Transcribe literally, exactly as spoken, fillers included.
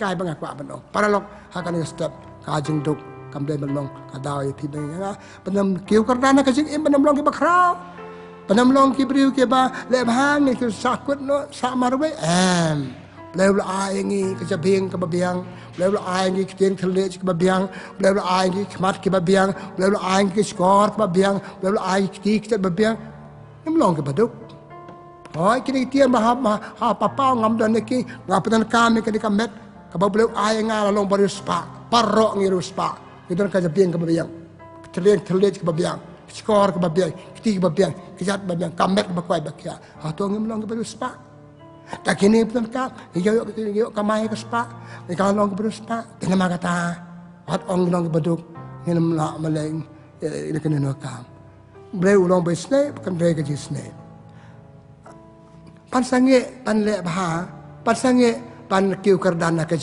Kai ba nga kwah ban ong. Paralok, ha kane ka step, ka jingduk kam dei ban long ka daw ïa phi bad ïa nga ban ym kiew kyrdan ha ka jingim, ban ym long kiba khraw, ban ym long ki briew kiba leh bha, ngi ki sahkut noh, sah marwei. Em. Blei u la ai ïa ngi ka jabieng kaba biang. Blei u la ai ïa ngi ki tieng thylliej kiba biang. Blei u la ai ïa ngi ki khmat kiba biang. Blei u la ai ïa ngi ki shkor kiba biang. Blei u la ai ïa ngi ki kti ki jait ba biang. Ngim long kiba duk. Hooid, kine ki tieng ba ha, ha, ha papaw ngam don ïa ki, nga pyndonkam ïa kane ka met kaba Blei u ai ïa nga, la long ba riewspah. Baroh ngi riewspah. Ngi don ka jabieng kaba biang, ka thylliej, thylliej kaba biang, ka shkor kaba biang, ka kti kaba biang, ka jait ba biang, ka met kaba kwai ba khiah. Hato ngim long kiba riewspah? Ta kine pyndonkam, ngi ïoh, ngi ïoh kamai ka spah, ngi ka long kiba riewspah. Te namar kata, wat ong ngi long kiba duk, ngin ym lah maleng ïa kane ka kam. Blei u long ba isynei, ba kynrei ka jingisynei. Ban sangeh ban leh bha, ban sangeh ban kiew kyrdan ha ka